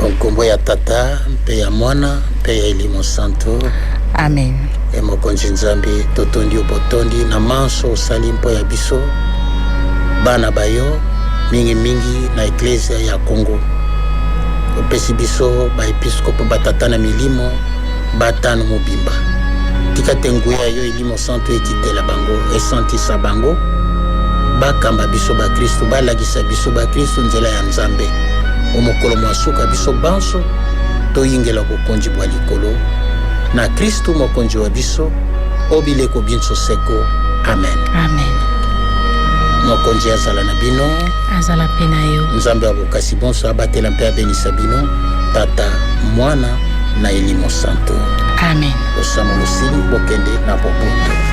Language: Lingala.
Nkombo ya Tata mpe ya Mwana mpe ya Elimo Santu. Amen. E Mokonzi Nzambe, totondi yo botondi na manso osali mpo ya biso bana ba yo, mingimingi na Eklezia ya Kongo. Opesi biso baepiskopo, batata na milimo batano mobimba. Tika te nguya ya yo Elimo Santu ekitela bango, esantisa bango, bakamba biso bakristu, balakisa biso bakristu nzela ya Nzambe. O mokolo mwa suka biso banso toyingela bokonzi bwa likolo na Kristu Mokonzi wa biso, o bileko binso seko. Amen. Amen. Mokonzi azala na bino, azala mpe na yo. Nzambe wa bokasi bonso abatela mpe abenisa bino, Tata, Mwana na Elimo Santo. Amen. Losambo losili, bokende na boboto.